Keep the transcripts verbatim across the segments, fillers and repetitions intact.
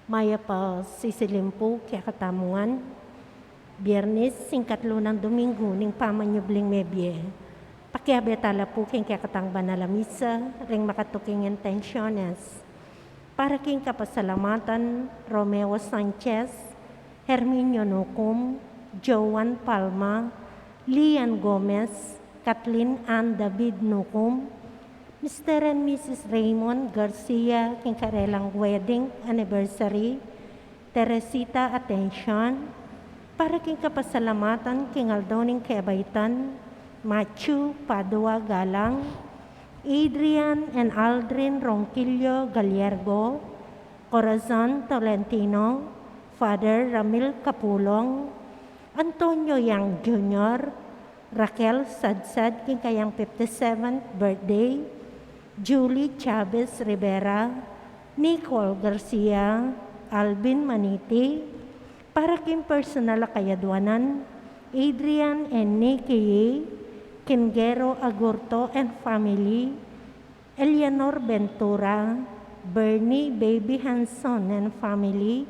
Mayap a sisilim pu kekatamu ngan, Biernis, ing katlu nang Domingo ning pamanyubling mebie. Pakiabe tala pu king kekatang banal a misa, ring makatuking intensiones. Para king kapasalamatan Romeo Sanchez, Herminio Nucum, Joan Palma, Lian Gomez, Kathleen Ann David Nucum, Mister and Missus Raymond Garcia, king karelang wedding anniversary, Teresita Atencion, para king kapasalamatan king aldo ning kebaitan, Matthew Padua Galang, Adrian and Aldrin Ronquillo Galiergo, Corazon Tolentino, Father Ramil Capulong, Antonio Yang Junior, Raquel Sadsad, king kayang fifty-seventh birthday, Julie Chavez Rivera, Nicole Garcia, Alvin Maniti, para king personal a kayadwanan, Adrian and Nikki Yi, Kimgero Agurto and family, Eleanor Ventura, Bernie Baby Hanson and family,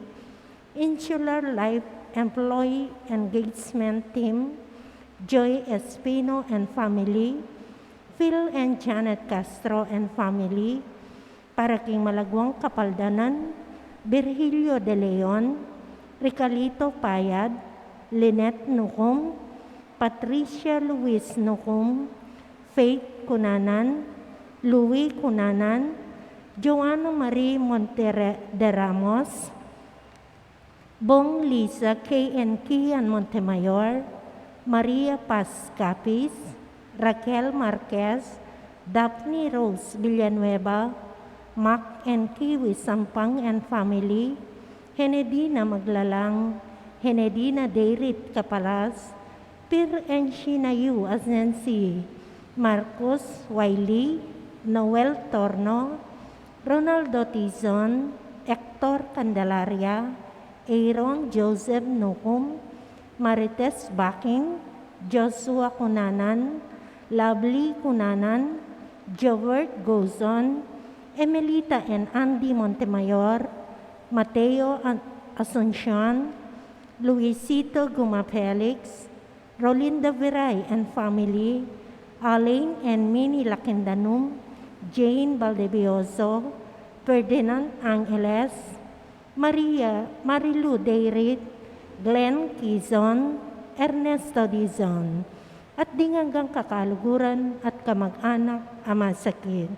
Insular Life Employee Engagement Team, Joy Espino and family, Phil and Janet Castro and family, para king malaguang kapaldanan, Virgilio de Leon, Ricalito Payad, Lynette Nucum, Patricia Luis Nucum, Faith Cunanan, Louis Cunanan, Joanna Marie Montere de Ramos, Bong Lisa K and Kian Montemayor, Maria Paz Capiz, Raquel Marquez, Daphne Rose Villanueva, Mac and Kiwi Sampang and family, Henedina Maglalang, Henedina Deirit Capalas, Pir and Shina Yu Asensi, Marcos Wiley, Noel Torno, Ronaldo Tizon, Hector Candelaria, Aaron Joseph Nucum, Marites Baking, Joshua Cunanan, Lovely Cunanan, Jovert Gozon, Emelita and Andy Montemayor, Mateo An-, Asuncion, Luisito Guma Felix, Rolinda Viray and family, Alain and Minnie Lakindanum, Jane Baldebioso, Ferdinand Angeles, Maria, Marilu Deirit, Glenn Kizon, Ernesto Dizon, at ding anggang kakaluguran at kamag-anak a masakit.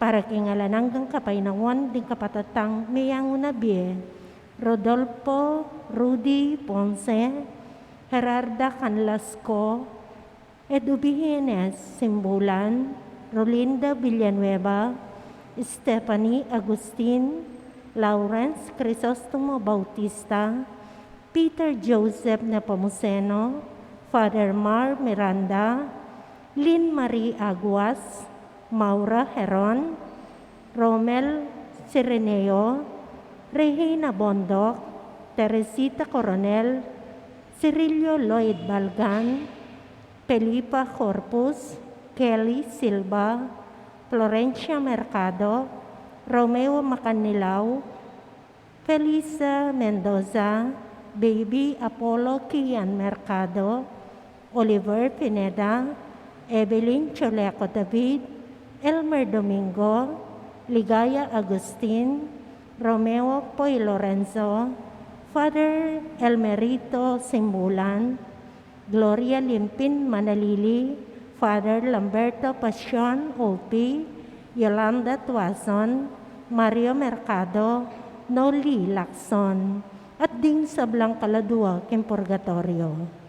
Para king alang anggang kapaynawan ding kapatad tang meyangu na bie, Rodolfo Rudy Ponce, Gerarda Canlasco, Edubihines Simbulan, Rolinda Villanueva, Stephanie Agustin, Lawrence Crisostomo Bautista, Peter Joseph Nepomuceno, Father Mar Miranda, Lynn Marie Aguas, Maura Heron, Romel Cirineo, Regina Bondoc, Teresita Coronel, Cirilio Lloyd Balgan, Felipa Corpus, Kelly Silva, Florencia Mercado, Romeo Macanilao, Felisa Mendoza, Baby Apollo Kian Mercado, Oliver Pineda, Evelyn Choleco David, Elmer Domingo, Ligaya Agustin, Romeo Poy Lorenzo, Father Elmerito Simbulan, Gloria Limpin Manalili, Father Lamberto Pasion O P, Yolanda Tuason, Mario Mercado, Noli Lacson, at ding sablang kaladua king purgatorio.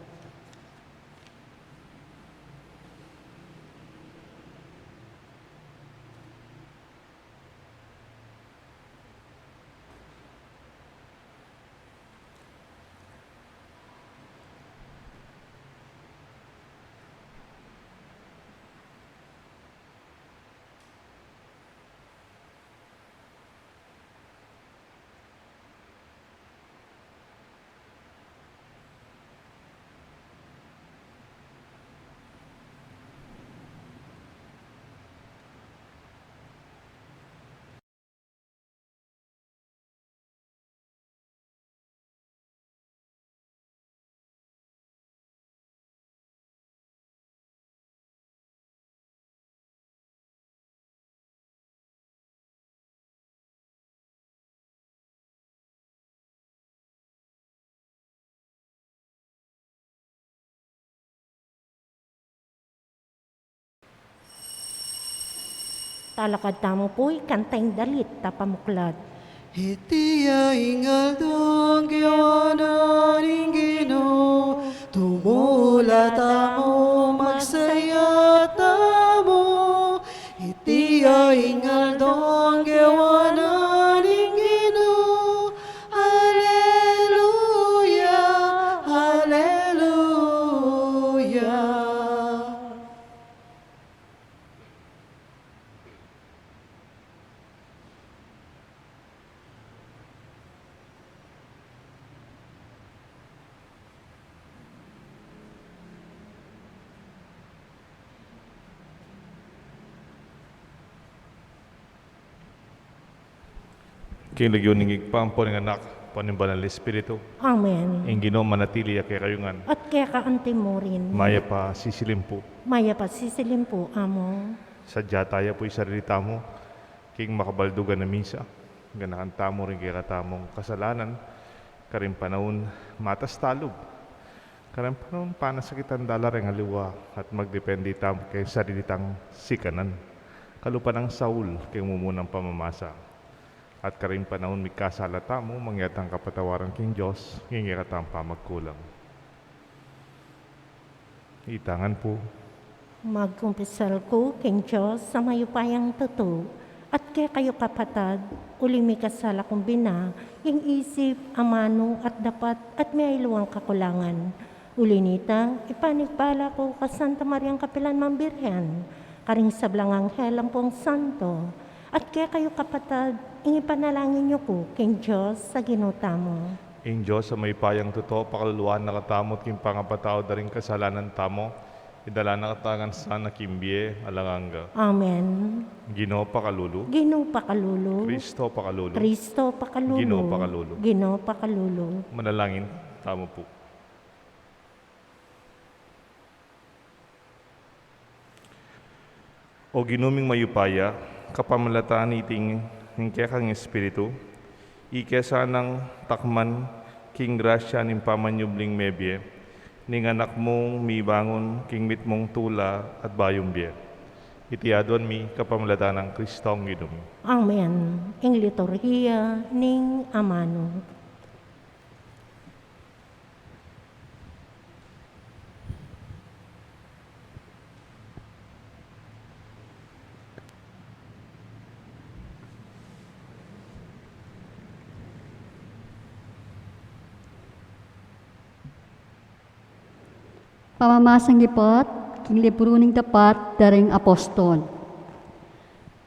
Alakad tamu pu, ikanta ing dalit a pamuklat. Iti ya ing aldong kewa na ning Ginu, tumula tamu, magsaya tamu. Iti ya ing aldong kewa na ning Ginu. Aleluya, aleluya. King lagyu ning Ibpa, ampo ning Anak, ampo ning Banal a Espiritu. Amen. Ing Ginu manatili ya kekayu ngan. At keka antimurin. Mayap a sisilim pu. Mayap a sisilim pu, Among. Sadya taya pu ing sarili tamu king makabaldugan a misa. Ganakan tamu ring kekatamung kasalanan, karing panaun matas talub, karing panaun panasakitan da la ring aliwa, at magdepende tamu king sarili tang sikanan, kalupa nang saul king mumunang pamamasa. At karing panaun mikasala tamu, mangyaring kapatawaran king Dios king kekatamung pamagkulang. Ita ngan pu. Magkumpisal ku king Dios a mayupayang tutu, at kekayu kapatad, uli mikasala kung bina, king isip, amanu, at dapat, at miyaliwang kakulangan. Uli nita, ipanibala ku ka Santa Mariang kapilan mang Birhen, karing sablang anghel ampong santo, at kekayu kapatad, ing ipanalangin yu ku king Dios a Ginu tamu. Ing Dios a mayupayang tutu, pakalulu na katamu at king pangapatawad da ring kasalanan tamu, idala na katamu ngan sana king bie alang angga. Amen. Ginu pakalulu. Ginu pakalulu. Kristo pakalulu. Kristo pakalulu. Ginu pakalulu. Ginu pakalulu. Manalangin tamu pu. O Ginu ming mayupaya, kapamilatan niting ning kekang Espiritu, ike sanang takman king grasya ning pamanyubling mebie ning Anak mung mibangun king mitmung tula at bayung bie. Iti aduan mi kapamilatan nang Kristong Ginu mi. Amen. Ing liturhiya ning amanu. Pamamasang ipat king libru ning Dapat da ring Apostol.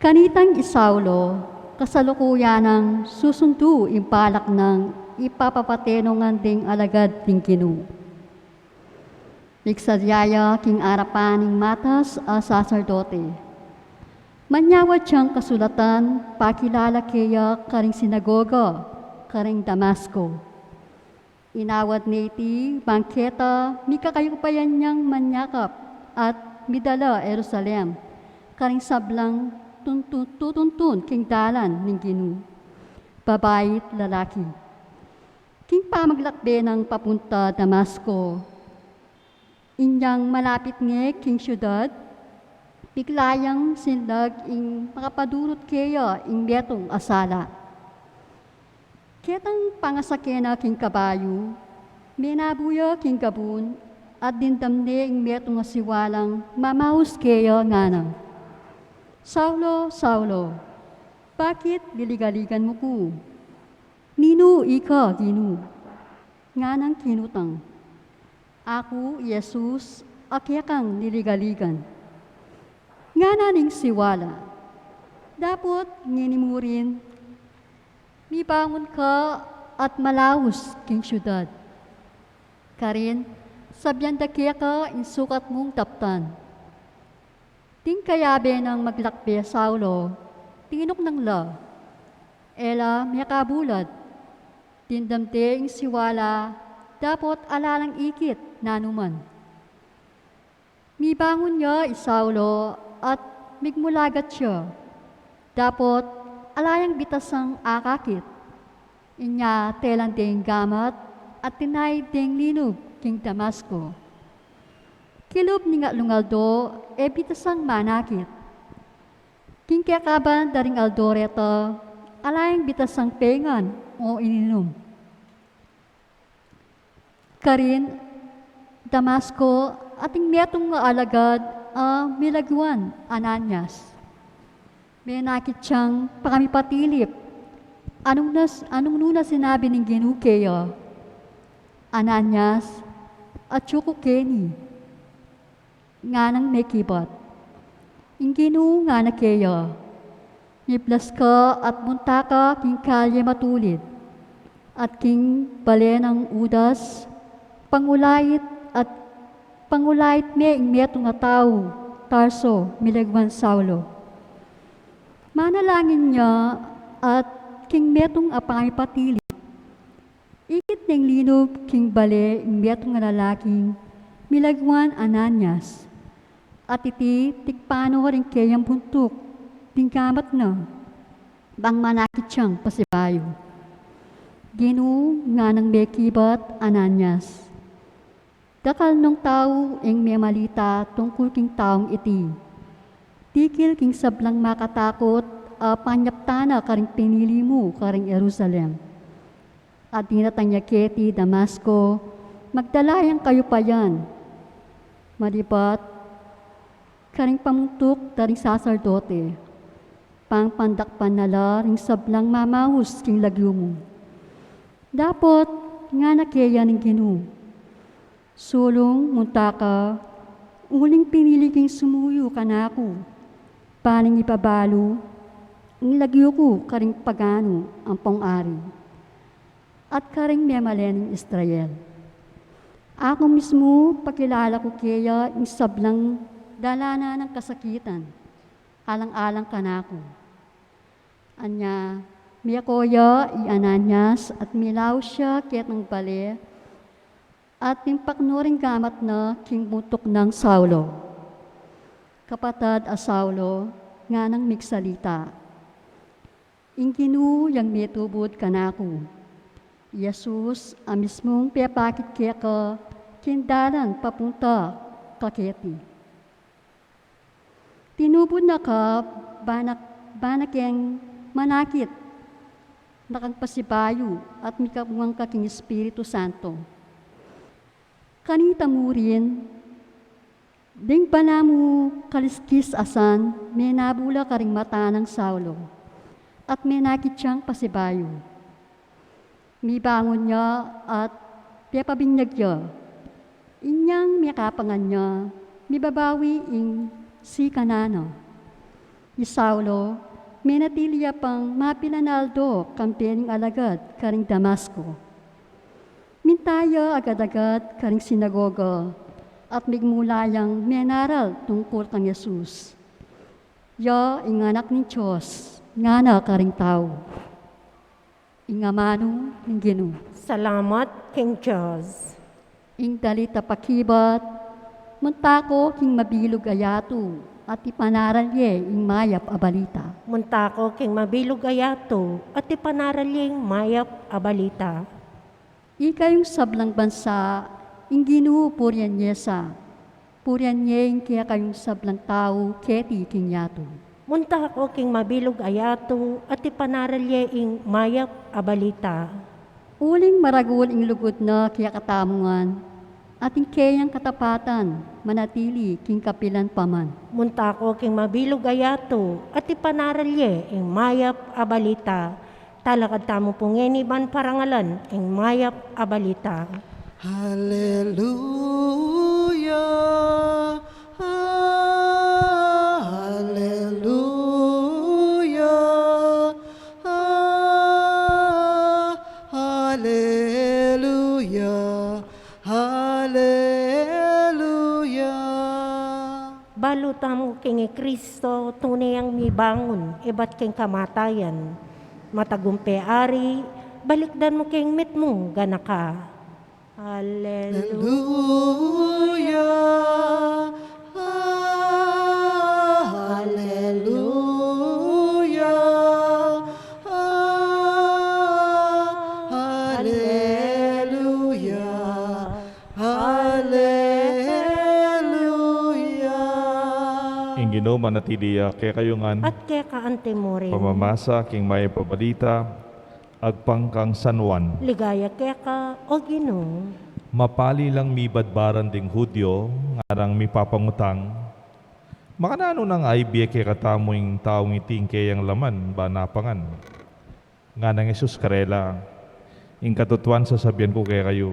Kanitang i Saulo, kasalukuyan nang susundu ing balak nang ipapapate no ngan ding alagad ning Ginu. Migsadya ya king arapan ning matas a saserdote. Manyawad yang kasulatan, pakilala keya karing sinagoga, karing Damasco. Inawad ne iti bang keta mikakayupayan yang manyakap at midala Jerusalem, karing sablang tuntun, tutuntun king dalan ning Ginu, babai at lalaki. King pamaglakbe nang papunta Damasco, inyang malapit ne king siudad, bigla yang sinlag ing makapadurut keya ing metung a sala. Ketang pangasake na king kabayu, menabu ya king gabun, at dimdam ne ing metung a siwalang mamaus keya ngana, "Saulo, Saulo, bakit liligaligan mu ku? Ninu ika, Ginu?" Nganang kinutang, "Aku i Jesus a kekang liligaligan." Ngana ning siwala, "Dapot ngeni mu rin, mibangun ka at malaus king siudad. Karin, sabian da keka ing sukat mung daptan." Ding kayabe nang maglakbe Saulo, tinuknang la. E la mekabulad. Dimdam de ing siwala, dapot ala lang ikit nanuman. Mibangun ya i Saulo at migmulagat ya. Dapot ala yang bitasang akakit. Inya telan deng gamat at tinaid deng linug king Damasco. Kilub ning atlung aldo, e bitasang manakit. King kekaban da ring aldo reta, ala yang bitasang pengan o ininum. Karin Damasco, ating metung a alagad a milaguan Ananias. Menakit yang pakamipatilip. Anung nas-, anung nuna sinabi ning Ginu keya, "Ananias, atyu ku keni." Nganang mekibat. Ing Ginu ngana keya, "Miblas ka at munta ka king kalye matulid, at king bale nang Judas, pangulait at pangulait me ing metung a tau Tarso, milaguan Saulo." Manalangin ya at king metung a pakamipatilip, ikit neng linub king bale ing metung a lalaking milaguan Ananias, at iti tikpan no ring keyang buntuk ding gamat na, bang manakit yang pasibayu. "Ginu," nganang mekibat Ananias, "Dakal nung tau ing memalita tungkul king taung iti, tikil king sablang makatakut a panyaptan na karing pinili mu karing Jerusalem. At dinatang ya keti Damasco, magdala yang kayupayan, malibat karing pamuntuk da ring saserdote, pang pandakpan na la ring sablang mamaus king lagyu mu." "Dapot," ngana keya ning Ginu, "sulung munta ka, uling pinili king sumuyu kanaku, paning ibabalu ing lagyu ku karing paganu ampong ari, at karing memalen ning Israel. Aku mismu pakilala ku keya ing sablang dalanan nang kasakitan, alang-alang kanaku." Anya, meko ya i Ananias at milaus ya ketang bale, at timpak no ring gamat na king buntuk nang Saulo. "Kapatad a Saulo," nganang migsalita, "ing Ginu yang metubud kanaku, i Jesus a mismung pepakit keka king dalan papunta ka keti. Tinubud na ka bana, bana keng manakit na kang pasibayu at mikamuan ka king Espiritu Santo. Kanita mu rin, ding bana mung kaliskis asan menabula karing mata nang Saulo, at menakit yang pasibayu. Mibangun ya at pepabinyag ya. Inyang mekapangan ya, mibabawi ing sikanan na. I Saulo, menatili ya pang mapilan a aldo kambe ning alagad karing Damasco. Minta ya agad-agad karing sinagoga, at migmula yang menaral tungkul kang Jesus, ya ing Anak ning Dios, ngana karing tau. Ing amanu ning Ginu. Salamat king Dios. Ing dalit a pakibat, munta ko king mabilug a yatu, at ipanaral ye ing mayap a balita. Munta ko king mabilug a yatu, at ipanaral ye ing mayap a balita. Ikayung sablang bansa, ing Ginu purian ye sa, purian ye ing kekayung sablang tau keti king yatu. Munta ko king mabilug a yatu, at ipanaral ye ing mayap a balita. Uling maragul ing lugud na kekatamu ngan, at ing keyang katapatan manatili king kapilan pa man. Munta ko king mabilug a yatu, at ipanaral ye ing mayap a balita. Talakad tamu pu ngeni ban parangalan ing mayap a balita. Haleluya, haleluya, haleluya, haleluya. Balu tamu king i Kristo, tune yang mibangun ibat king kamatayan. Matagumpe ari, balikdan mu king mitmung ganaka. Haleluya. Haleluya. Haleluya. Haleluya. Haleluya. Ing Ginu, manatili ya kekayu ngan. At keka antimurin. Pamamasa king mayap a balita agpang kang San Juan. Ligaya keka, O Ginu. Mapali lang mibadbaran ding Judio, ngarang mipapangutang, makananu nang aibie kekatamu ing taung iti ing keyang laman ba napangan? Nganang Jesus karela, ing katutuan sasabian ku kekayu,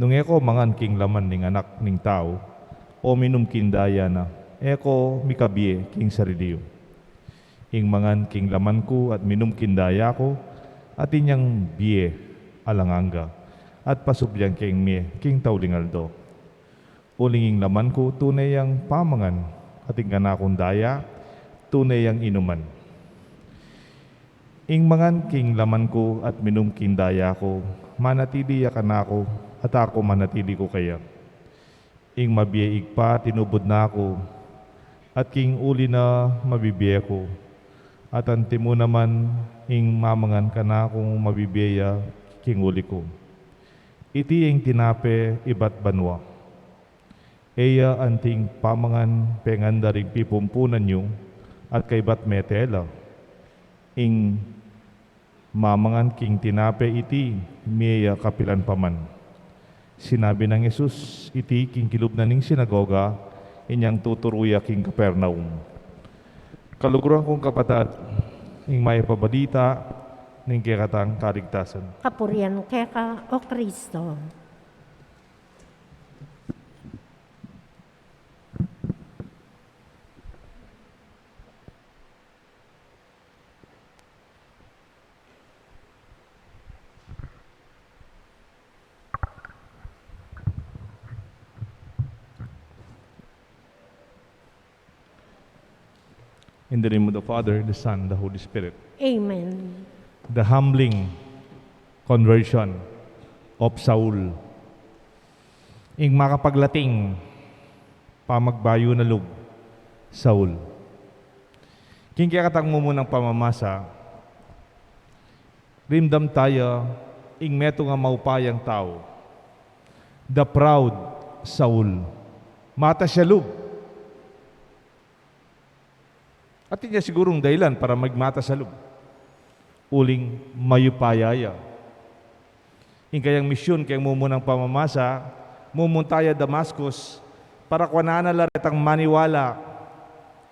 nung e ko mangan king laman ning Anak ning Tau, o minum king daya na, e ko mikabie king sarili yu. Ing mangan king laman ku at minum king daya ku, atin yang bie alang angga, at pasublian keng mie king tauling aldo. Uling ing laman ku tune yang pamangan, at ing kanakung daya tune yang inuman. Ing mangan king laman ku at minum king daya ku, manatili ya kanaku, at aku manatili ku kaya. Ing mabie Ibpa tinubud na ku, at king uli na mabibie ku, at antimu naman ing mamangan kanaku mabibie ya king uli ku. Iti ing tinape ibat banua. E ya anting pamangan penganda ring pipumpunan yu, at kaybat mete la. Ing mamangan king tinape iti, mie ya kapilan pa man. Sinabi nang Jesus iti king kilub na ning sinagoga, inyang tuturu ya king Capernaum. Kaluguran kung kapatad, ing mayap a balita ning kekatang kaligtasan. Kapurian keka, O Kristo. In the name of the Father, the Son, the Holy Spirit. Amen. The humbling conversion of Saul. Ing makapaglating pamagbayu na lub Saul. King kekatang mumunang pamamasa, rimdam taya ing metung a maupayang tau, the proud Saul. Matas ya lub. Atin ya sigurung dahilan para magmatas a lub. Uling mayupaya ya. Ing kayang misyun keng mumunang pamamasa, mumunta ya Damascus para kuanan na la retang maniwala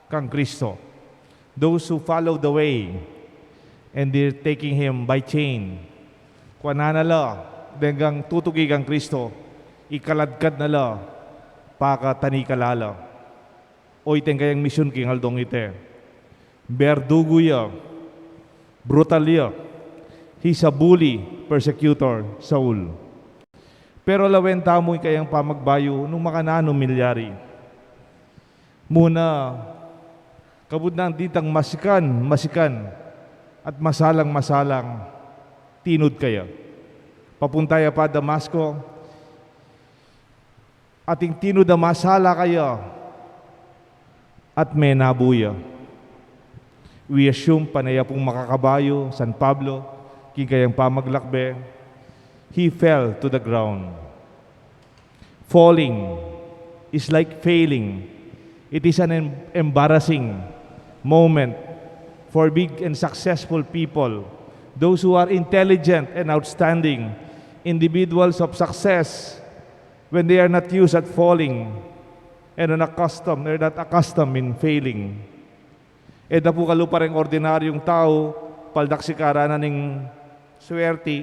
kang Kristo. Those who follow the way and they're taking him by chain. Kuanan na la, denggang tutuki kang Kristo, ikaladkad na la, pakatanikala la. O iti ing kayang misyun king aldong iti. Berdugu ya, brutal ya. He's a bully, persecutor, Saul. Pero lawen tamu ing kayang pamagbayu nung makananu milyari. Muna, kabud nang ditang masikan, masikan, at masalang, masalang, tinud kaya. Papunta ya pa Damasco, ating tinud a masala kaya at menabu ya. We assume pane ya pung makakabayu, San Pablo, king kayang pamaglakbe, he fell to the ground. Falling is like failing. It is an em-, embarrassing moment for big and successful people, those who are intelligent and outstanding, individuals of success, when they are not used at falling and unaccustomed, they're not accustomed in failing. E da pu kalupa reng ordinaryung tau, paldaksi karanan ning swerti,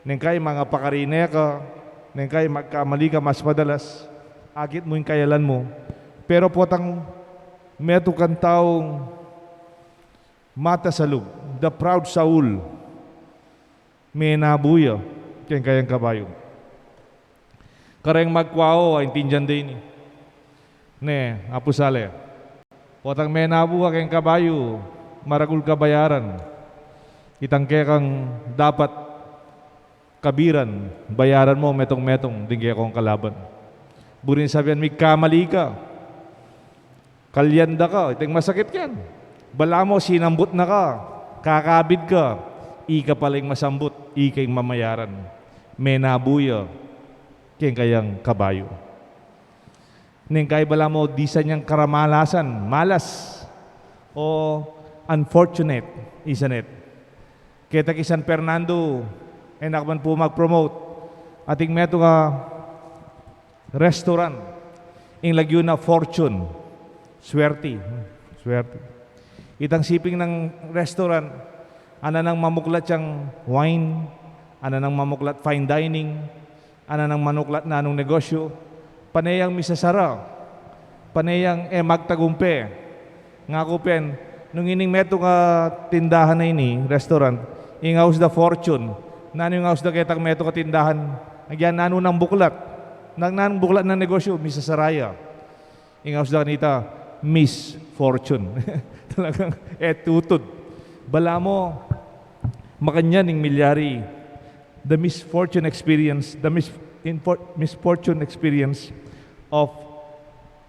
neng kai mangapakari ne ka, neng kai magkamali ka mas madalas, agit mu ing kayalan mu. Pero potang metung kang taung matas a lub, the proud Saul, menabu ya keng kayang kabayu. Kareng magkuau, aintindian da ini. Ne, Apu Sale. Potang menabu ka keng kabayu, maragul ka bayaran. Itang kekang dapat kabiran, bayaran mu metung-metung ding kekong kalaban. Buring sabian, migkamali ka. Kalyan da ka, iting masakit ken. Balamu sinambut na ka, kakabid ka, ika pala ing masambut, ika ing mamayaran. Menabu ya keng kayang kabayu. Neng kai balamu disan yang karamalasan, malas, o unfortunate, isn't it? Keta ki San Fernando, e na ku man pu mag-promote. Atin metung a restaurant, ing lagyu na Fortune. Swerte. Hmm, swerte. Itang siping nang restaurant, anan nang mamuklat yang wine, anan nang mamuklat fine dining, anan nang mamuklat nanung negosyu, pane yang misasara, pane yang e magtagumpe. Ngaku pin, nung ining metung a tindahan a ini, restaurant, ing aus da Fortune, nanu ing aus da ketang metung a tindahan, agyan nanu nang buklat, nang nanung buklat nang negosyu, misasara ya. Ing aus da kanita, Miss Fortune. Talagang e tutud. Balamu, makanyan ing milyari, the misfortune experience, the mis-, infor-, misfortune experience of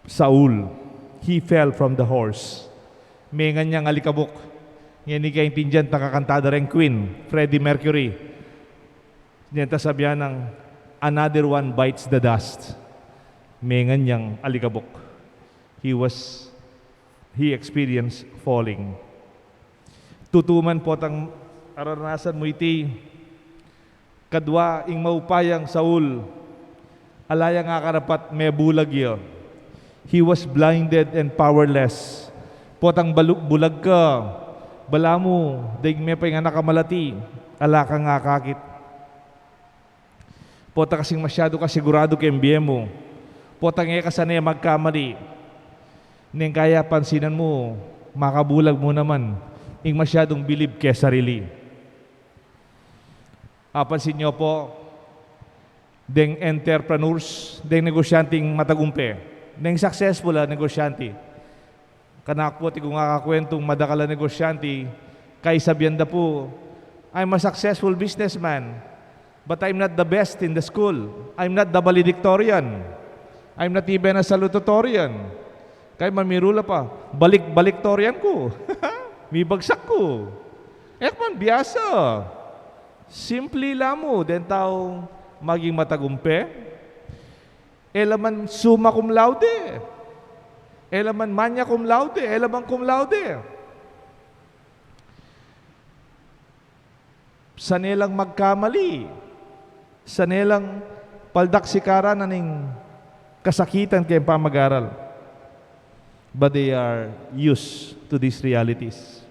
Saul. He fell from the horse. Mengan yang alikabuk. Ngeni kaintindian tang kakanta da reng Queen, Freddie Mercury. Neta sabian nang, "Another one bites the dust." Mengan yang alikabuk. He was, he experienced falling. Tutu man potang aranasan mu iti, kadwa ing maupayang Saul, ala yang akarapat, mebulag ya. He was blinded and powerless. Potang balu-, bulag ka, balamu, deng me pa ing anak a malati, ala kang akakit. Potang kasing masyadu ka siguradu keng bie mu. Potang e ka sane magkamali. Neng kaya pansinan mu, makabulag mu naman, ing masyadung bilib ke sarili. Apansin yu pu, deng entrepreneurs, deng negosyanteng matagumpe, deng successful a negosyante. Kanaku pu, atin kung akakwentung madakal a negosyante, kai sabian da pu, "I'm a successful businessman, but I'm not the best in the school. I'm not the valedictorian. I'm not even a salutatorian." Kai mamiru la pa, "Balik-valedictorian ku." Mibagsak ku. E ku man biasa. Simple la mu, deng taung maging matagumpe. E la man summa cum laude. E la man magna cum laude. E la man cum laude. Sane lang magkamali. Sane lang paldaksikan na ning kasakitan keng pamag-aral. But they are used to these realities.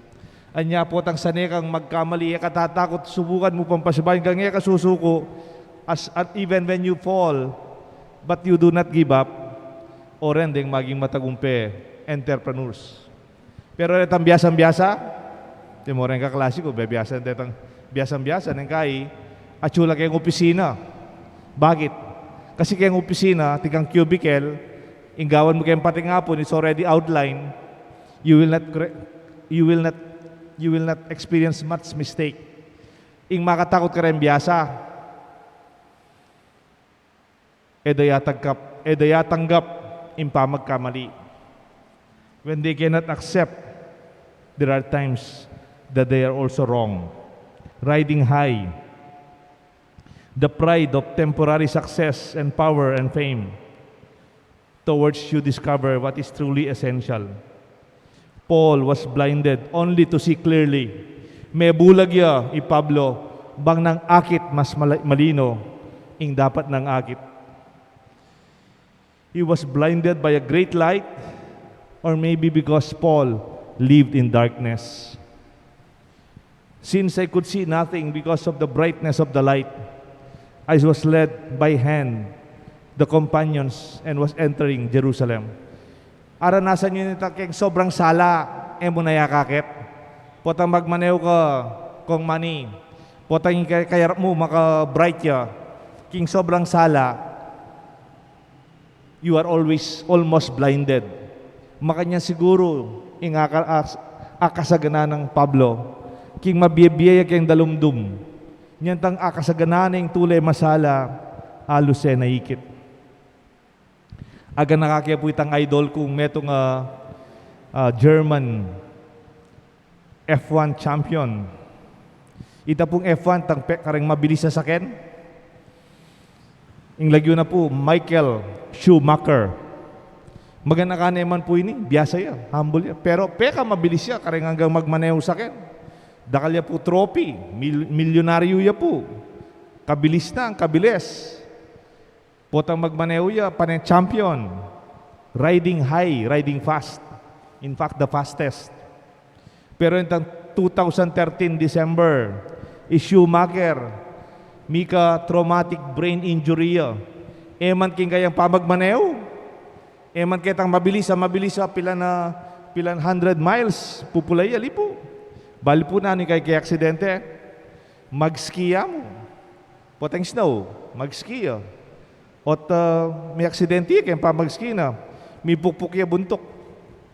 Anya potang sane kang magkamali, e ka tatakut, subukan mu pang pasibayu, gang e ka susuku, as, at even when you fall, but you do not give up, o ren deng maging matagumpe entrepreneurs. Pero retang biasang-biasa, e mu reng kaklasi ku, be biasa, retang biasang-biasa, neng kai, atsu la keng opisina. Bakit? Kasi keng opisina, atin kang cubicle, ing gawan mu keng pating apun, it's already outlined. You will not cre-, you will not, you will not experience much mistake. Ing makatakut kareng biasa, e da ya tanggap, e da ya tanggap ing pamagkamali. When they cannot accept, there are times that they are also wrong. Riding high, the pride of temporary success and power and fame, towards you discover what is truly essential. Paul was blinded only to see clearly. Mebulag ya i Pablo bang nang akit mas mala-, malino ing dapat nang akit. He was blinded by a great light, or maybe because Paul lived in darkness. Since I could see nothing because of the brightness of the light, I was led by hand the companions and was entering Jerusalem. Aranasan yu nita keng sobrang sala, e mu na ya akakit. Potang magmaneho ka, Kong Manny, potang ing kay-, kayarap mu maka-bright ya, keng sobrang sala, you are always, almost blinded. Makanyan siguru ing aka-, as-, akasagana nang Pablo, king mabie-bie ya keng dalumdum. Nyantang akasagana na ing tule masala, alus e na ikit. Aganaka ke pu itang idol kung metung a, ah, German F one champion. Ita pung F one tang pe-, kareng mabilis a saken. Ing lagyu na pu, Michael Schumacher. Maganaka ne man pu ini, biasa ya, humble ya. Pero peka mabilis ya, kareng anggang magmaneho sa ken. Dakal ya pu trophy, mil-, milyonaryo ya pu. Kabilis na, kabilis. Potang magmaneho ya, pane champion. Riding high, riding fast. In fact, the fastest. Pero itang two thousand thirteen December, i Schumacher, mika traumatic brain injury ya. E man king kayang pamagmaneho. E man ketang mabilis a, mabilis a, pilan na, pilan hundred miles, pupulay ya, lipu. Bali pu nanu ing kayang aksidente, mag-ski ya mu. Potang snow, mag-ski ya. Ot, ah, meksidente ya keng pamag-ski na, mipukpuk ya buntuk.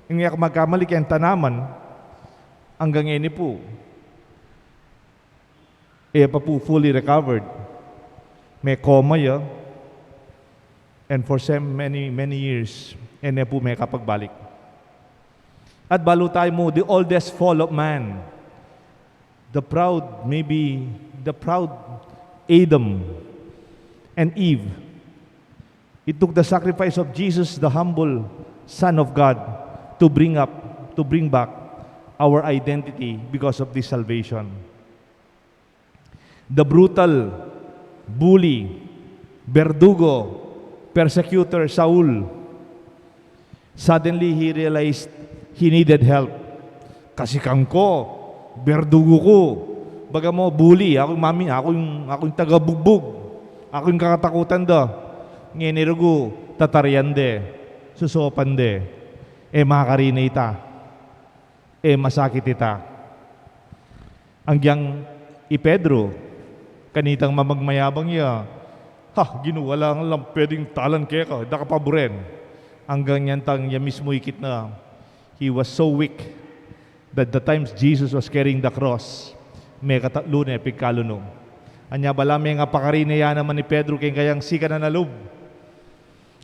Ing e ku magkamali keng tanaman, anggang ini pu. E pa pu fully recovered. Me-coma ya. And for so many, many years, e ne pu mekapagbalik. At balu tamu, the oldest fall of man. The proud, maybe the proud Adam and Eve. It took the sacrifice of Jesus, the humble Son of God, to bring up, to bring back our identity because of this salvation. The brutal bully, verdugo, persecutor Saul suddenly he realized he needed help. Kasikan ku, berdugo ku. Baga mu, bully, aku ing mami, aku ing, aku ing tagabugbug, aku ing kakatakutan da. Ngeni rugu, tatarian de, susopan de. E makarine ita. E masakit ita. Anggang i Pedro, kanitang mamagmayabang ya, "Ha, Ginu, ala ngan lang pwedeng talan keka, e da ka paburen." Anggang yan tang ya mismu ikit na, he was so weak that the times Jesus was carrying the cross, mekatatlu ne pigkalunung. Anya bala me nga pakarine ya naman i Pedro keng kayang sikanan a lub,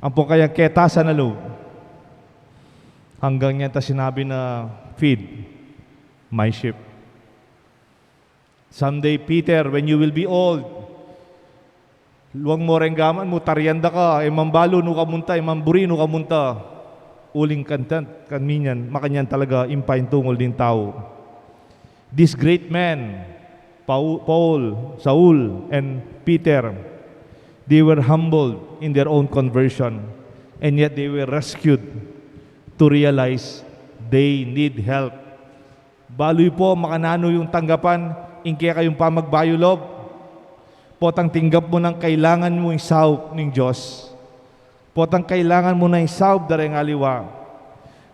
ampong kayang ketasan a lub. Anggang yan ta sinabi na, "Feed my sheep." Someday, Peter, when you will be old, luang mo reng gamat mu, tarian da ka, e man balu nu ka munta, e man buri nu ka munta. Uling kantan, kanyan, makanyan talaga ing paintungul ning tau. These great men, Pau-, Paul, Saul, and Peter, they were humbled in their own conversion, and yet they were rescued to realize they need help. Balu yu pu, makananu yung tanggapan ing kekayung pamagbayu lub. Potang tinggap mu nang kailangan mu ing saup ning Dios. Potang kailangan mu na ing saup da reng aliwa.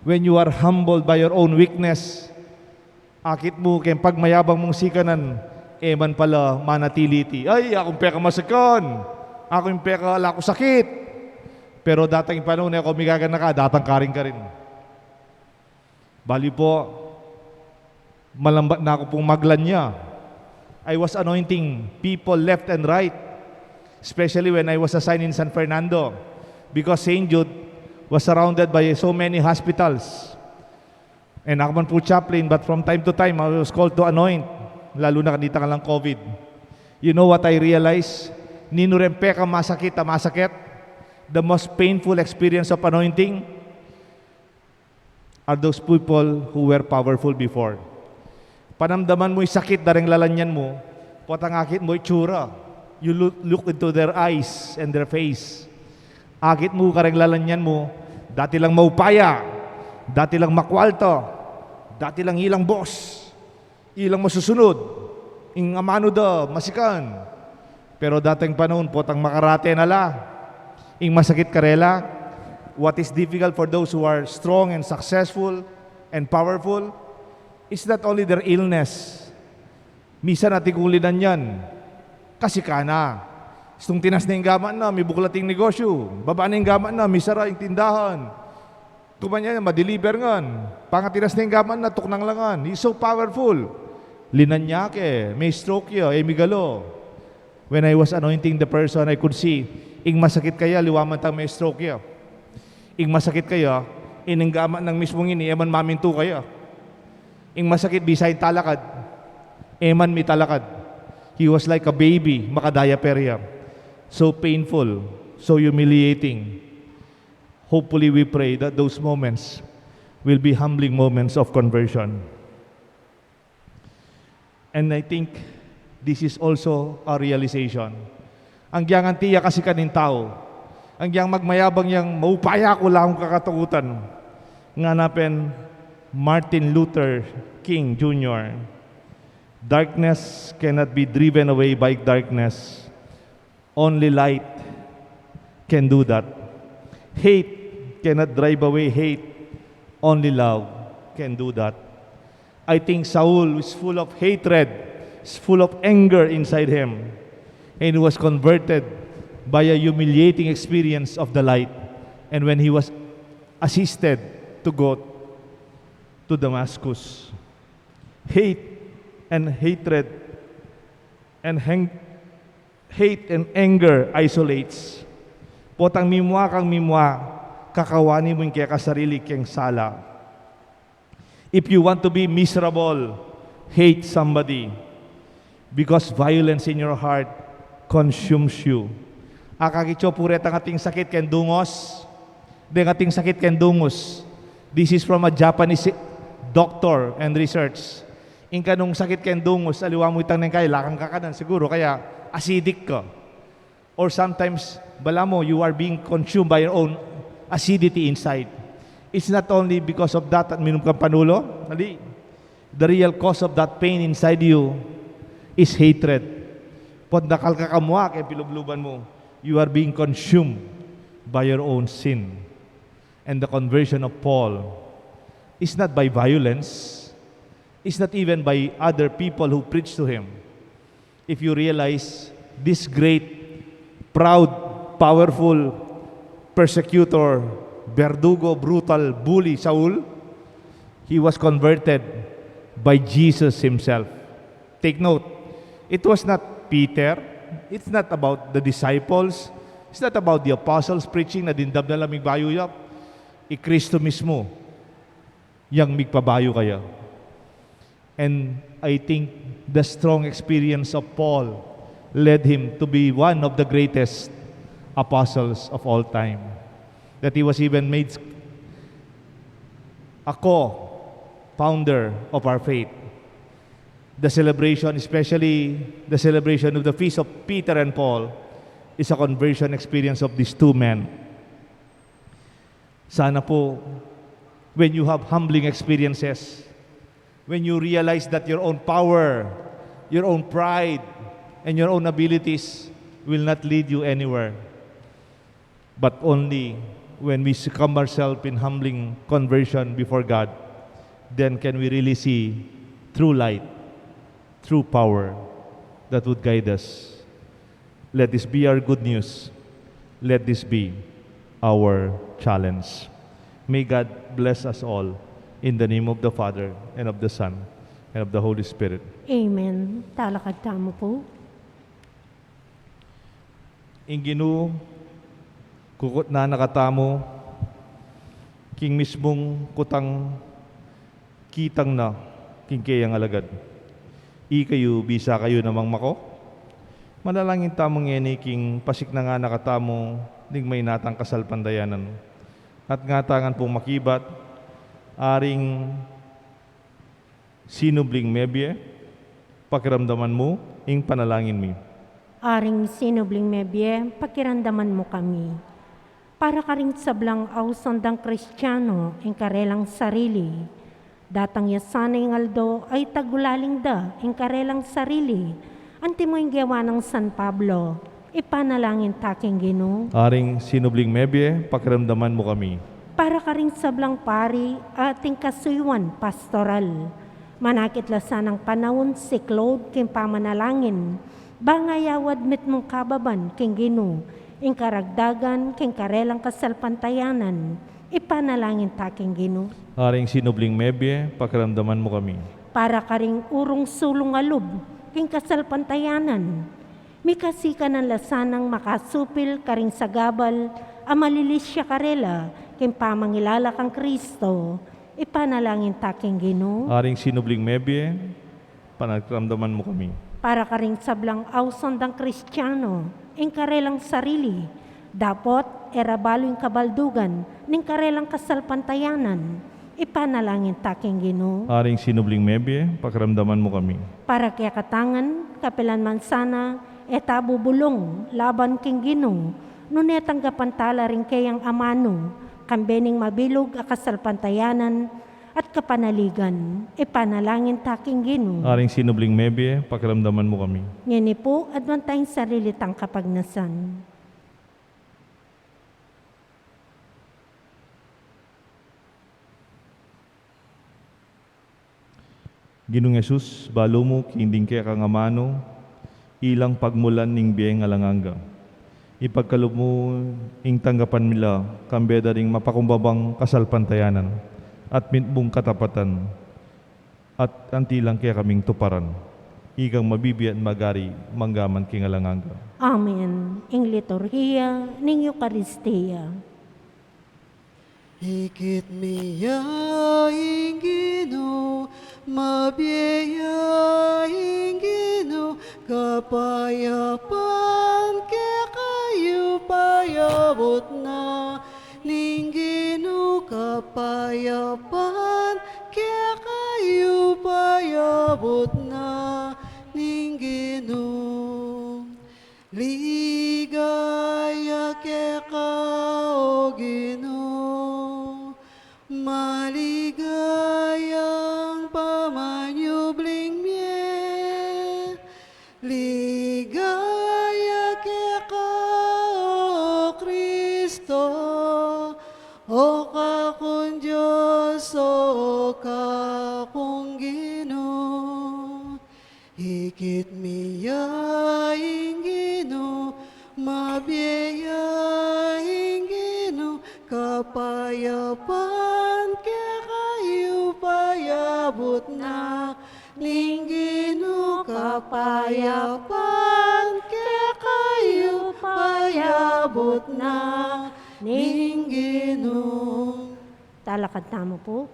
When you are humbled by your own weakness, akit mu keng pagmayabang mung sikanan, e man pala manatili iti, "Ay, aku ing pekamasakan, aku ing peka ala ku sakit." Pero datang ing panaun, e ku migaganaka, datang karin-karin. Balu pu, malambat na ku pung maglanya. I was anointing people left and right, especially when I was assigned in San Fernando, because Saint Jude was surrounded by so many hospitals. And aku man pu chaplain, but from time to time, I was called to anoint, lalu na kanitang alang COVID. You know what I realized? Ninu reng pekamasakit a masakit, the most painful experience of anointing, are those people who were powerful before. Panamdaman mu ing sakit da reng lalanyan mu, potang akit mu itsura. You look, look into their eyes and their face. Akit mu kareng lalanyan mu, dati lang maupaya, dati lang makwalta, dati lang ilang boss. Ilang masusunud, ing amanu da masikan. Pero datang panaun, potang makarate na la. Ing masakit karela, what is difficult for those who are strong and successful and powerful is not only their illness. Misan atin kung linanyan, kasikan na. Istung tinas na ing gamat na, mibuklat ing negosyu. Baba na ing gamat na, misara ing tindahan. Kumanyan, madeliver ngan. Pangatinas na ing gamat na, tuknang la ngan. He's so powerful. Linanyan ke, me-stroke ya, e migalaw. When I was anointing the person, I could see, ing masakit kaya, liwa man tang me-stroke ya. Ing masakit kaya, ining gamat nang mismung ini, e man mamintu kaya. Ing masakit, bisa ing talakad, e man mitalakad. He was like a baby, makadiaper ya. So painful, so humiliating. Hopefully, we pray that those moments will be humbling moments of conversion. And I think this is also a realization. Agyang anti ya kasikan ning tau, agyang magmayabang yang maupaya ku, ala kung kakatakutan. Ngana pen Martin Luther King Junior, "Darkness cannot be driven away by darkness. Only light can do that. Hate cannot drive away hate. Only love can do that." I think Saul was full of hatred, is full of anger inside him. And he was converted by a humiliating experience of the light. And when he was assisted to go to Damascus, hate and hatred and hang-, hate and anger isolates. Potang mimua kang mimua, kakawani mu ing keka sarili keng sala. If you want to be miserable, hate somebody, because violence in your heart consumes you. Akakit yu pu retang ating sakit keng dungus, deng ating sakit keng dungus. This is from a Japanese doctor and research. Ing kanung sakit keng dungus, aliwa mu itang neng kaya, ala kang kakanan siguru, kaya acidic ka. Or sometimes, balamu, you are being consumed by your own acidity inside. It's not only because of that at minum kang panulu. Mali. The real cause of that pain inside you is hatred. Pota dakal ka kamua keng pilubluban mu, you are being consumed by your own sin. And the conversion of Paul is not by violence, is not even by other people who preach to him. If you realize, this great, proud, powerful persecutor, verdugo, brutal, bully, Saul, he was converted by Jesus himself. Take note, it was not Peter, it's not about the disciples, it's not about the apostles preaching na dindam na lang migbayu ya. I Kristo mismu yang migpabayu kaya. And I think the strong experience of Paul led him to be one of the greatest apostles of all time. That he was even made a co-founder of our faith. The celebration, especially the celebration of the feast of Peter and Paul, is a conversion experience of these two men. Sana po, when you have humbling experiences, when you realize that your own power, your own pride, and your own abilities will not lead you anywhere, but only when we succumb ourselves in humbling conversion before God, then can we really see true light, true power that would guide us. Let this be our good news. Let this be our challenge. May God bless us all in the name of the Father, and of the Son, and of the Holy Spirit. Amen. Talakad tamu pu. Ing Ginu, kukutnan na katamu king mismung kutang kitang na king keyang alagad. Ikayu, bisa kayu namang mako. Manalangin tamu ngeni king pasiknangan na katamu ning mainatang kasalpantayanan. At ngatanan pung makibat, aring sinubling mebie, pakiramdaman mu ing panalangin mi. Aring sinubling mebie, pakiramdaman mu kami. Para karing sablang ausan dang Kristiano ing karelang sarili, datang ya sana ing aldo a itagulaling da ing karelang sarili, antimo ing gewa nang San Pablo. Ipanalangin ta king Ginu. Aring sinubling mebie, pakiramdaman mu kami. Para karing sablang pari a ating kasuyuan pastoral, manakit la sanang panaun siklaud king pamanalangin, bang ayawad mitmung kababan king Ginu ing karagdagan king karelang kasalpantayanan. Ipanalangin ta king Ginu. Aring sinubling mebie, pakiramdaman mu kami. Para karing urung sulung a lub king kasalpantayanan, mikasikanan la sanang makasupil karing sagabal a malilisya karela king pamangilala kang Kristo. Ipanalangin ta king Ginu. Aring sinubling mebie, pakiramdaman mu kami. Para karing sablang ausan dang Kristiano ing karelang sarili, Dapot e ra balu ing kabaldugan ning karelang kasalpantayanan, ipanalangin ta king Ginu. Aring sinubling mebie, pakiramdaman mu kami. Para kekatang ngan, kapilan man sana, e ta bubulung laban king Ginu, nune tanggapan ta la ring keyang amanu, kambe ning mabilug a kasalpantayanan at kapanaligan, ipanalangin ta king Ginu. Aring sinubling mebie, pakiramdaman mu kami. Ngeni pu, aduan ta ing sarili tang kapagnasan. Ginung Jesus, balu mu king ding kekang amanu, ilang pagmulan ning bieng alang angga. Ipagkalub mu ing tanggapan mi la, kambe da ring mapakumbabang kasalpantayanan, at mitmung katapatan, at anti lang kekaming tuparan. Ikang mabibie at magari, mangga man king alang angga. Amen. Ing liturhiya ning Eukaristia. Ikit mi ya ing Ginu, mabie ya ing Ginu, kapayapan kekayu payabut na ning Ginu, kapayapan kekayu payabut na ning Ginu. Ligaya keka, O Ginu, maligayang pamanyubling mie. Ligaya keka, O Kristo, O kakung Dios, O kakung Ginu. Ikit mi ya ing Ginu, mabie ya ing Ginu, kapayapan kekayu payabut na ning Ginu, kapayapan kekayu payabut na ning Ginu. Talakad tamu pu.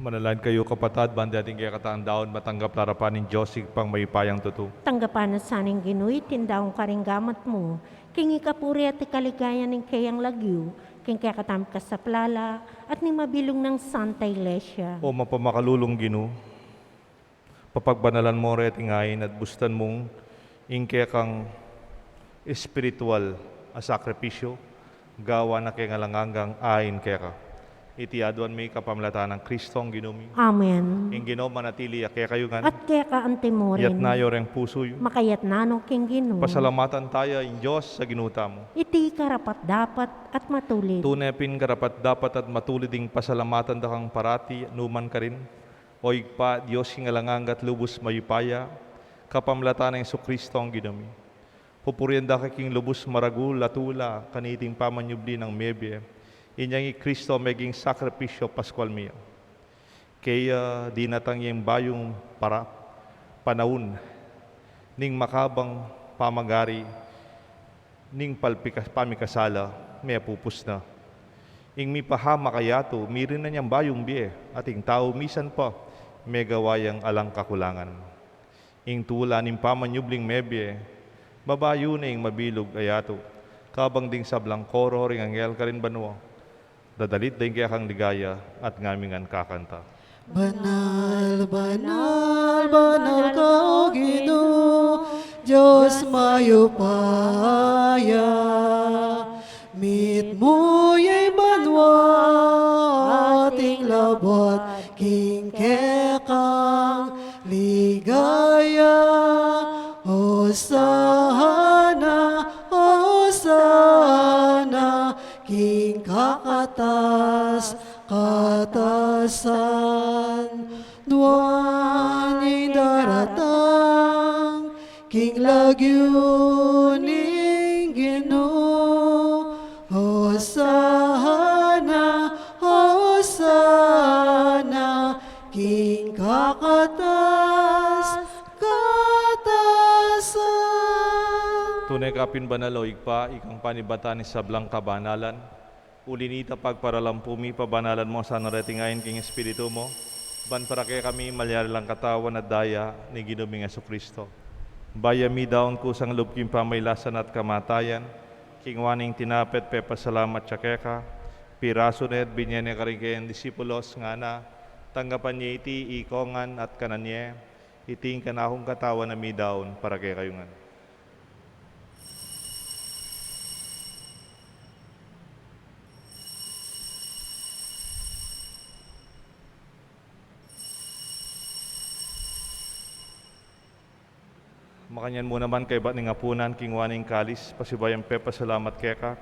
Manalangin kayu, kapatad, ban ding kekatang daun matanggap la arapan ning Dios Ibpang mayupayang tutu. Tanggapan na sa ning Ginu iting daun karing gamat mu, king ikapuri at ikaligayan ning keyang lagyu, king kekatang kasaplalan at ning mabilug nang Santa Iglesia. O mapamakalulung Ginu, papagbanalan mu reting ain at bustan mung ing kekang espiritual a sakripisyu, gawan na king alang anggang ain keka. Iti aduan mi kapamilatan nang Kristong Ginu mi. Amen. Ing Ginu manatili ya kekayu ngan. At keka antimurin. Yatna yu reng pusu yu. Makayatna no king Ginu. Pasalamatan taya ing Dios a Ginu tamu. Iti karapat-dapat at matulid. Tune pin karapat-dapat at matulid ing pasalamatan da kang parati, nukarin man, O Ibpa, Dios king alang angga at lubus mayupaya, kapamilatan nang Jesucristo a Ginu mi. Pupurian da ka king lubus maragul a tula kaniting pamanyubli nang mebie, inyang i Cristo meging sakripisyu Pascual mi. Kaya dinatang ya ing bayung para panaun ning makabang pamagari ning palpikas-, pamikasala, mepupus na. Ing mipahamak a yatu, mirin na yang bayung bie, at ing tau misan pa, megawa yang alang kakulangan. Ing tula ning pamanyubling mebie, mabayu na ing mabilug a yatu, kabang ding sablang koro ring anghel karin banua, dadalit da ing kekang ligaya at ngamin ngan kakanta. Banal, banal, banal ka, O Ginu, Dios mayupaya. Mitmu ya ing banua at ing labat king kekang ligaya. Hosana, Hosana, king kakatas-katasan. Nuan ing daratang king lagyu ning Ginu. Hosana, Hosana, king kakatas-katasan. Tune ka pin banal, O Ibpa, ikang panibatan ning sablang kabanalan. Uli nita, pagparalampu mi, pabanalan mu sana reting ain king Espiritu mu, ban para kekami malyari lang katawan at daya ning Ginu ming Jesucristo. Bayu mi daun kusang lub king pamailasan at kamatayan, kinua ne ing tinape at pepasalamat ya keka, pirasu ne at binye ne karing kayang disipulos, ngana: Tanggapan ye iti ikongan at kanan ye, iti ing kanakung katawan a midaun para kekayu ngan. Makanyan mu naman kaybat ning apunan, kinua ne ing kalis, pasibayu yang pepasalamat keka,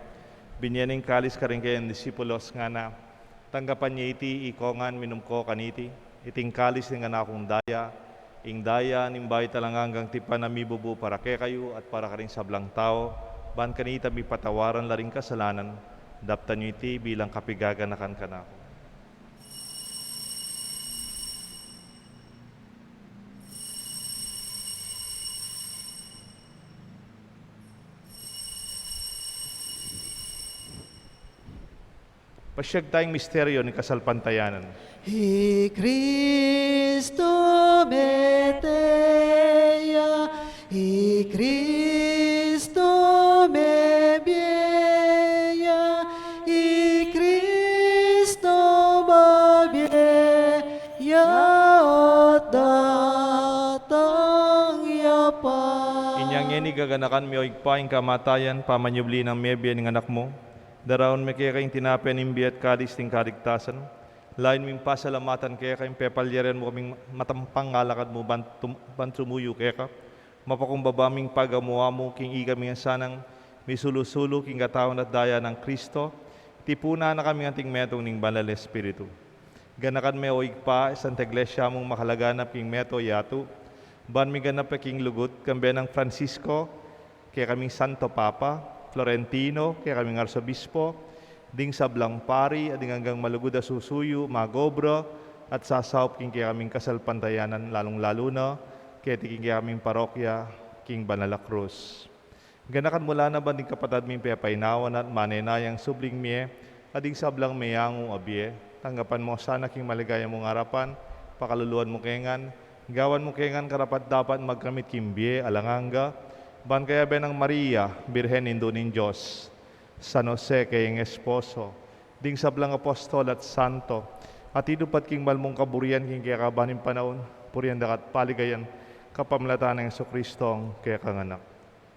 binye ne ing kalis karing kayang disipulos, ngana: Tanggapan ye iti ikongan, minum ko kaniti, iti ing kalis ning kanakung daya, ing daya ning bayu at alang anggang tipan a mibubu para kekayu at para karing sablang tau, ban kanita mipatawaran la ring kasalanan. Daptan yu iti bilang kapigaganakan kanaku. Pasiag taya ing misteryu ning kasalpantayanan. I Kristu mete ya, i Kristu mebie ya, i Kristu babie ya, at datang ya pa. Inya ngeni gaganakan mi, o Ibpa, ing kamatayan, pamanyubli nang mebie ning Anak mu. Daraun mi keka ing tinape ning bie at kalis ning kaligtasan. Layun ming pasalamatan keka ing pepalyarin mu kaming matampang alakad mu ban tum-, ban sumuyu keka. Mapakumbaba ming pagamu-amu king ikami ngan sanang misulu-sulu king katawan at daya nang Kristo, tipunan na kami anting metung ning Banal Espiritu. Ganakan me, o Ibpa, ing Santa Iglesia mung makalaganap king meto yatu, ban miganap ya king lugud, kambe nang Francisco, kekaming Santo Papa, Florentino, kekaming Arsobispo, ding sablang pari, at ding anggang malugud a susuyu, magobra, at sasaup king kekaming kasalpantayanan, lalung-lalu na keti king kekaming parokya king Banal a Krus. Ganakan mu la naman ding kapatad ming pepainawa na at manenayang subling mie, at ding sablang meyangu a bie. Tanggapan mu sana king maligaya mung arapan, pakaluluan mu ke ngan, gawan mu ke ngan karapat-dapat magkamit king bie alang angga, ban kayabe nang Maria, Birhen Indu ning Dios, San Jose kayang esposo, ding sablang apostol at santo, a tinupat king mal mung kaburian king kekaban ning panaun, purian da ka at paligayan, kapamilatan nang Jesucristong kekang Anak.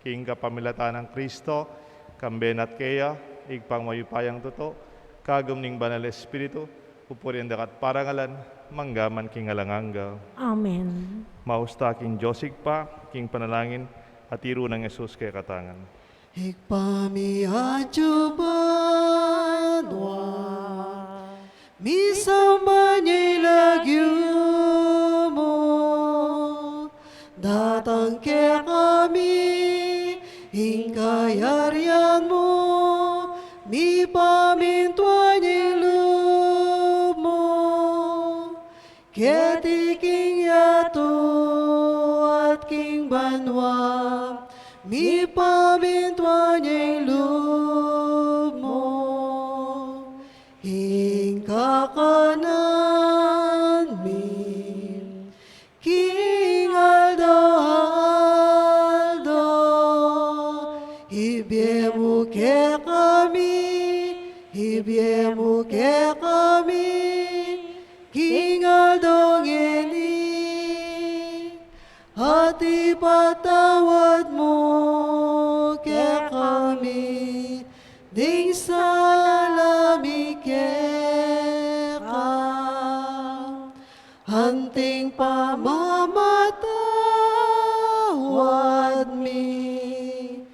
King kapamilatan nang Kristo, kambe na at keya, Ibpang mayupayang tutu, kagum ning Banal Espiritu, pupurian da ka at parangalan, mangga man king alang angga. Amen. Maus ta king Dios Ibpa, king panalangin a tiru nang Jesus kekatang ngan. Ibpa mi atsu banua, misamban ya ing lagyu mu, datang kekami ing kayarian mu, mipamintuan ya ing lub mu, keti king yatu at king banua, mipamintuan ya ing lub mu. Ing kakanan mi king aldo-aldo, ibie mu kekami, ibie mu kekami king aldo ngeni, at ipatawad mu kekami ding sala mi keka, anting pamamatawad mi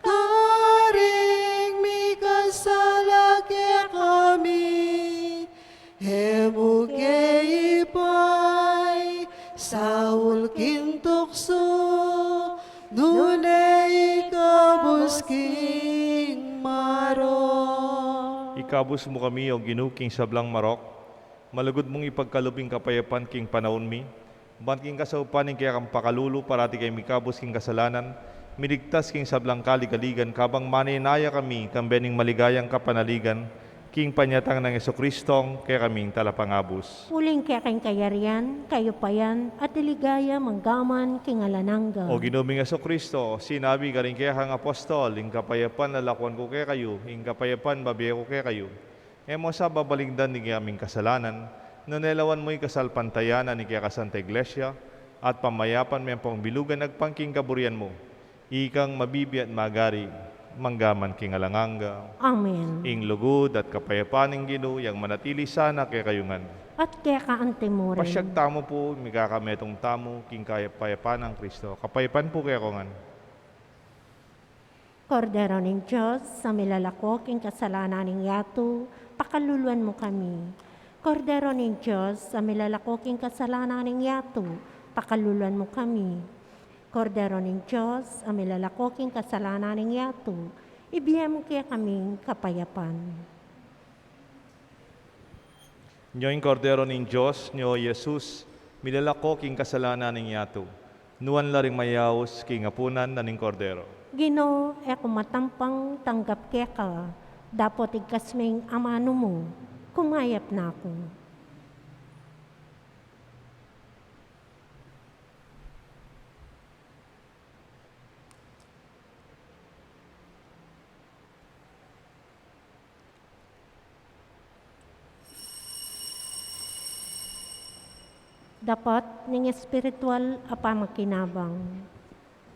karing mikasala kekami, e mu ke ipaisaul king tuksu, nune ikabus king marok. Ikabus mu kami, O Ginu, king sablang marok, malugud mung ipagkalub ing kapayapan king panaun mi, ban king kasaupan ning kekang pakalulu, parati kami mikabus king kasalanan, miligtas king sablang kaligaligan, kabang manenaya kami kambe ning maligayang kapanaligan King panyatang nang Jesucristo, kekaming talapangabus. Uling keka ing kayarian, kayupayan, at ligaya manggaman king alang angga. O Ginu ming Jesucristo, sinabi karing kekang apostol, ing kapayapan lalakuan ku kekayu, ing kapayapan bibie ku kekayu. E mu sa babaligdan ding kekaming kasalanan, nune lawan mu ing kasalpantayanan ning kekang Santa Iglesia, at pamayapan me ampong bilugan agpang king kaburian mu. Ikang mabibie at magari, manggaman king alang angga. Amen. Ing lugud at kapayapan ning Ginu, yang manatili sana kekayu ngan. At keka antimurin. Pasiag tamu pu, mikakametung tamu, king kapayapan nang Kristo. Kapayapan pu kekayu ngan. Kordero ning Dios, a milalako king kasalanan ning yatu, pakaluluan mu kami. Kordero ning Dios, a milalako king kasalanan ning yatu, pakaluluan mu kami. Kordero ning Dios, a milalako king kasalanan ning yatu, ibie mu kekaming kapayapan. Nyo ing Kordero ning Dios, nyo Jesus, milalako king kasalanan ning yatu. Nuan la ring mayaus king apunan na ning Kordero. Ginu, e ku matampang tanggap keka, dapot igkas me ing amanu mu, kumayap na ku. Dapot ning espiritual a pamakinabang.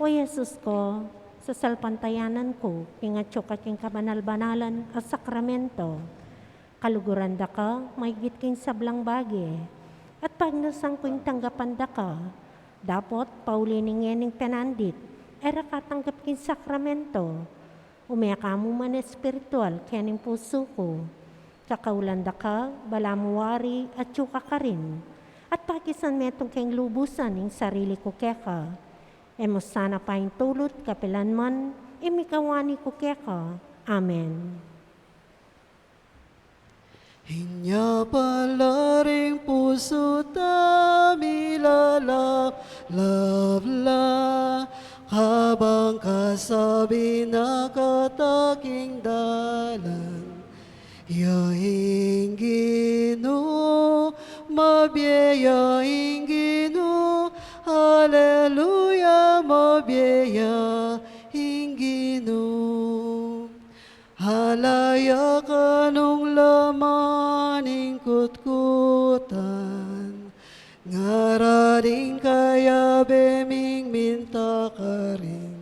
O Jesus ko, sasalpantayanan ku king atyu ka king kabanal-banalan a sakramento. Kaluguran da ka maigit king sablang bage, at pagnasan ku ing tanggapan da ka. Dapot pauli ning ngening penandit, e ra ka tanggap king sakramento. Ume ka mu man espiritual kening pusu ku. Kakaulan da ka, balamu wari atyu ka karin, at pakisan metung keng lubusan ing sarili ku keka. E mu sana paintulut kapilan man ing mikawani ku keka. Amen. Inya pala ring pusu ta, milalablab la, kabang kasabi na kataking dalan. Ya ing Ginu, mabie ya ing Ginu, Aleluya, mabie ya ing Ginu. Ala ya kanung laman ning kutkutan, ngara ding kayabe ming minta karin.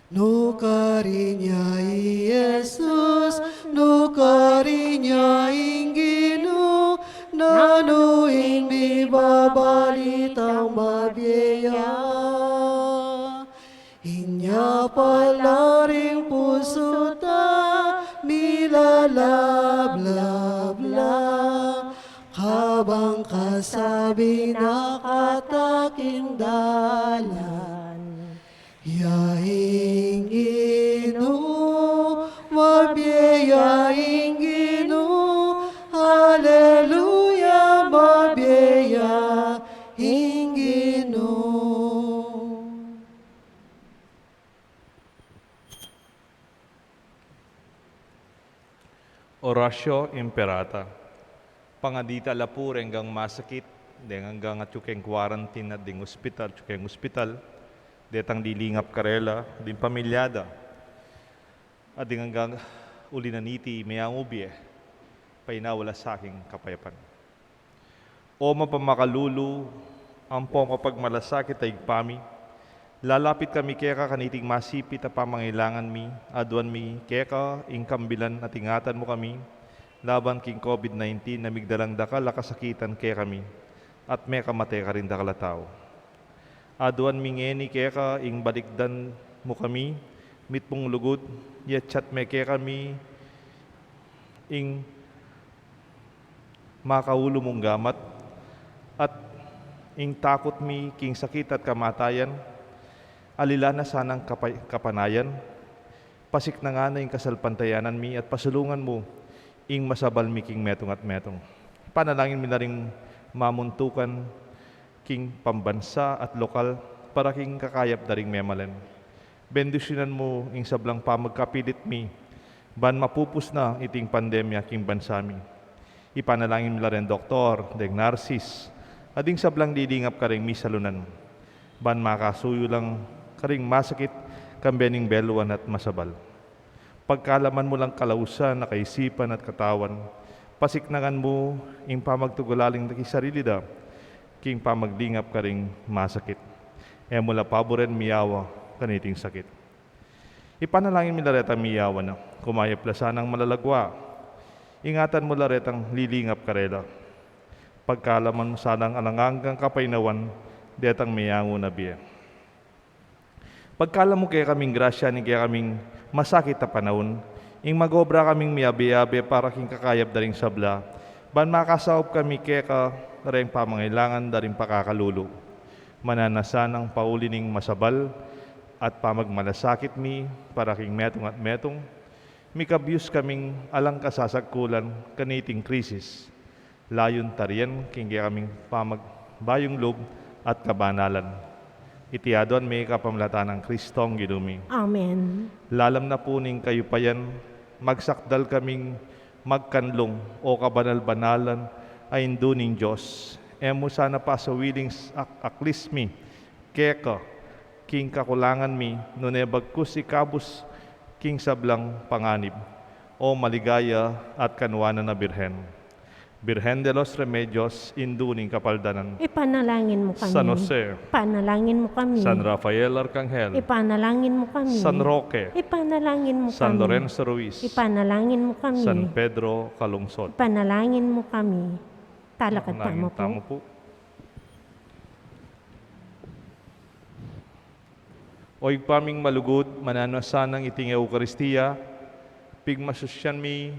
Nukarin ya i Jesus, nukarin ya ing Ginu, nanu ing mibabalitang mabie ya. Inya pala ring pusu ta, milalablab la, kabang kasabi na kataking dalan. Ya ing Ginu, mabie ya ing Ginu, Aleluya, mabie ya ing Ginu. Oratio Imperata. Pangadita la pu reng anggang masakit, deng anggang atyu keng quarantine at ding ospital, atyu keng ospital, detang lilingap karela, ding pamilya da, at ding anggang uli na niti meyangubie, painawa la sa king kapayapan. O mapamakalulu, ampong mapagmalasakit a Ibpa mi, lalapit kami keka kaniting masipit a pamangailangan mi, aduan mi keka ing kambilan at ingatan mu kami laban king COVID nineteen a migdalang dakal a kasakitan kekami, at mekamate karin dakal a tau. Aduan mi ngeni keka ing balikdan mu kami mitmung lugud, yatsat me kekami ing makaulu mung gamat, at ing takut mi king sakit at kamatayan, alila na sanang kapa-, kapanayan, pasiknangan na ing kasalpantayanan mi at pasulungan mu ing masabal mi king metung at metung. Panalangin mi na ring mamuntukan king pambansa at lokal para king kakayap da ring memalen. Bendisyunan mu ing sablang pamagkapilit mi, ban mapupus na iting pandemya king bansa mi. Ipanalangin mi la reng doktor, deng narsis, at ding sablang lilingap karing misalunan, ban makasuyu lang karing masakit, kambe ning beluan at masabal. Pagkalaman mu lang kalausan a kaisipan at katawan, pasiknangan mu ing pamagtugalaling na king sarili da, king pamaglingap karing masakit. E mu la paburen miyawa kaniting sakit. Ipanalangin mi la retang miyawa na, kumayap la sanang malalagwa. Ingatan mu la retang lilingap karela. Pagkalaman mu sanang alang anggang kapaynawan detang meyangu na bie. Pagkalam mu kekaming grasya ning kekaming masakit a panaun, ing magobra kaming miyabe-yabe para king kakayap da ring sabla, ban makasaup kami keka reng pamangailangan da ring pakakalulu. Mananu na sanang pauli ning masabal at pamagmalasakit mi para king metung at metung, mikabyus kaming alang kasasagkulan kaniting krisis. Layun tarian king kekaming pamagbayung lub at kabanalan. Iti aduan mi kapamilatan nang Kristong Ginu mi. Amen. Lalam na pu ning kayupayan, magsakdal kaming magkanlung, o kabanal-banalan a Indu ning Dios. E mu sana pasawiling s-, ak-, aklis mi keka king kakulangan mi, nune bagkus ikabus king sablang panganib, o maligaya at kanwanan a Birhen. Birhen de los Remedios, Indu ning Kapaldanan. Ipanalangin mu kami. San Jose. Ipanalangin mu kami. San Rafael Arcangel. Ipanalangin mu kami. San Roque. Ipanalangin mu kami. San Lorenzo Ruiz. Ipanalangin mu kami. San Pedro Calungsod. Ipanalangin mu kami. Talakad tamu pu. O Ibpa ming malugud, mananu na sanang iting Eukaristia, pigmasusyan mi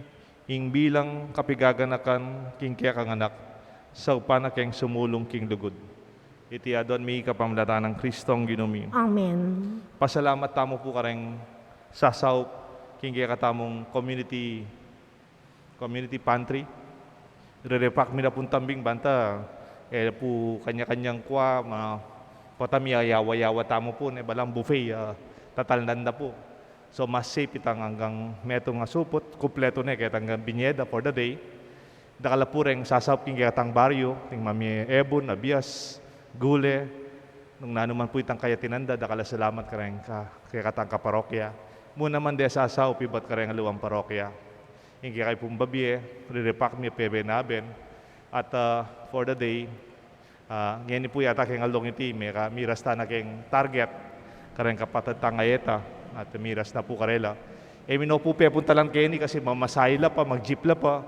ing bilang kapigaganakan king kekang anak, saupan na keng sumulung king lugud. Iti aduan mi kapamilatan nang Kristong Ginu mi. Amen. Pasalamat tamu pu kareng sasaup king kekatamung community community pantry. Riripak mi na pung tambing banta, e pu kanya-kanyang kua, ma-, pota miyayawa-yawa tamu pu, ne, balang buffet, ah, tatalnan da pu. So, mas safe itang anggang metung a suput, kumpletu ne, ketang binyeda for the day. Dakal la pu reng sasaup king ketang baryu, king mamie ebun, abias, gule, nung nanu man pu itang kayatinan da, dakal a salamat kareng ka-, kekatang kaparokya. Mu naman de sasaup ibat kareng aliwang parokya. Ing kekayu pung babie, riripak mi a pebenaben. At, ah, for the day, ah, ngeni pu yata keng aldo iti, meka-, miras ta na keng Target, kareng kapatad tang Ayeta, at miras na pu karela. E mi no pu pepuntalan keni kasi mamasahe la pa, mag-jeep la pa.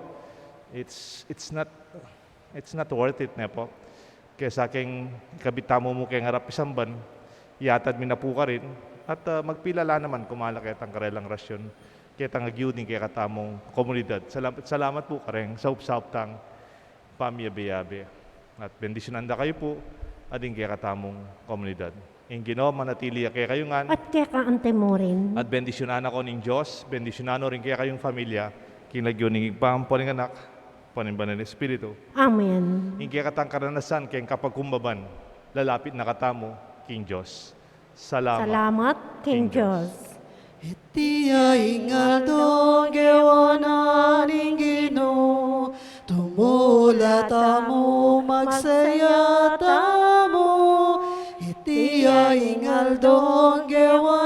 It's, it's not, it's not worth it, ne pu. Kesa keng ikabit tamu mu keng arap pisamban, yatad mi na pu karin, at, ah, magpilala naman kumala ketang karelang rasyun, ketang agyu ning kekatamung komunidad. Salam-, salamat pu kareng saup-saup tang pamiyabe-yabe. At bendisyunan da kayu pu, at ding kekatamung komunidad. Ing Ginu manatili ya kekayu ngan. At keka anti mu rin. At bendisyunan na ko ning Dios, bendisyunan no ring kekayung familia, king lagyu ning Ibpa, ampo ning Anak, ampo ning Banal a Espiritu. Amen. Ing kekatang karanasan keng kapagkumbaban, lalapit na katamu king Dios. Salamat. Salamat king Dios. Iti ya ing aldong gewa na ning Ginu, tumula tamu, magsaya tamu. Iti ya ing aldong gewa